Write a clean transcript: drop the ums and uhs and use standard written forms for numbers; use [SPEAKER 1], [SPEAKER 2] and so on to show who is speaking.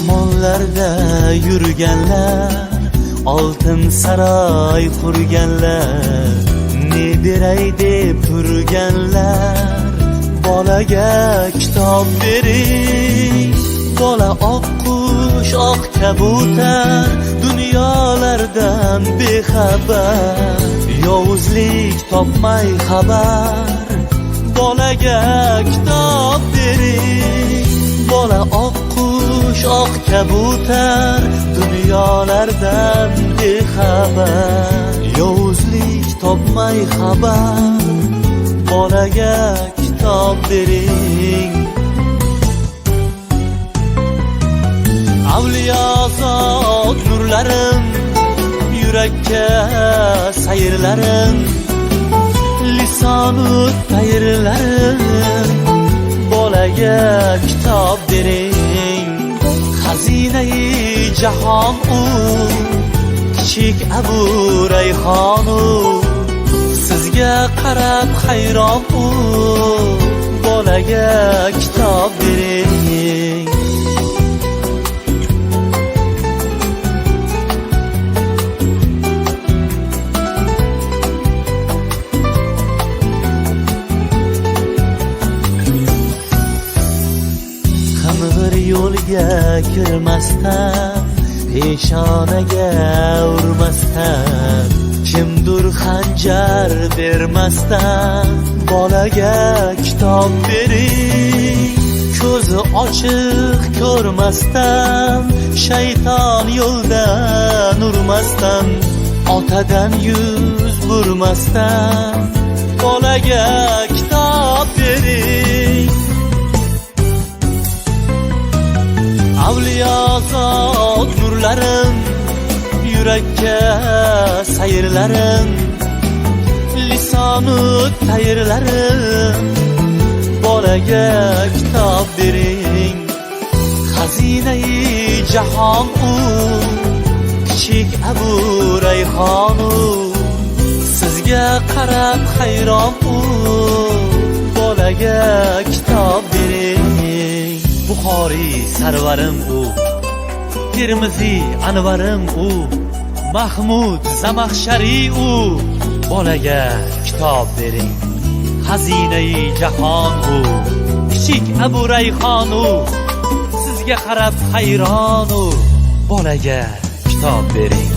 [SPEAKER 1] Osmonlarda yurganlar, oltin saroy qurganlar, ne beray deb turganlar, bolaga kitob bering. Bola oq qush, oq kabutar, dunyolardan bexabar, yovuzlik topmay xabar, bolaga kitob bering. Bola oq qush, oq kabutar, dunyolardan bexabar, yovuzlik topmay xabar, bolaga kitob bering. Avliyo zot nurlarim, yurakka sayrlarim, lisonu tayrlarim, bolaga kitob bering. Xazinai jahon u, kichik Abu Rayhon u, sizga qarab hayron u, bolaga kitob bering. Qing'ir yo'lga kirmasdan, peshonaga urmasdan, kimdir xanjar bermasdan, bolaga kitob bering. Ko'zi ochiq ko'rmasdan, shayton yo'ldan urmasdan, otadan yuz burmasdan, bolaga kitob bering. Avliyo zot nurlarim, yurakka sayrlarim, lisonu tayrlarim, bolaga kitob bering. Xazinai jahon u, kichik Abu Rayhon u, sizga qarab hayron u, bolaga kitob bering. Buxoriy sarvarim u, Termiziy anvarim u, Mahmud Zamaxshariy u, bolaga kitob bering. Xazinai jahon u, kichik Abu Rayhon u, sizga qarab hayron u, bolaga kitob bering.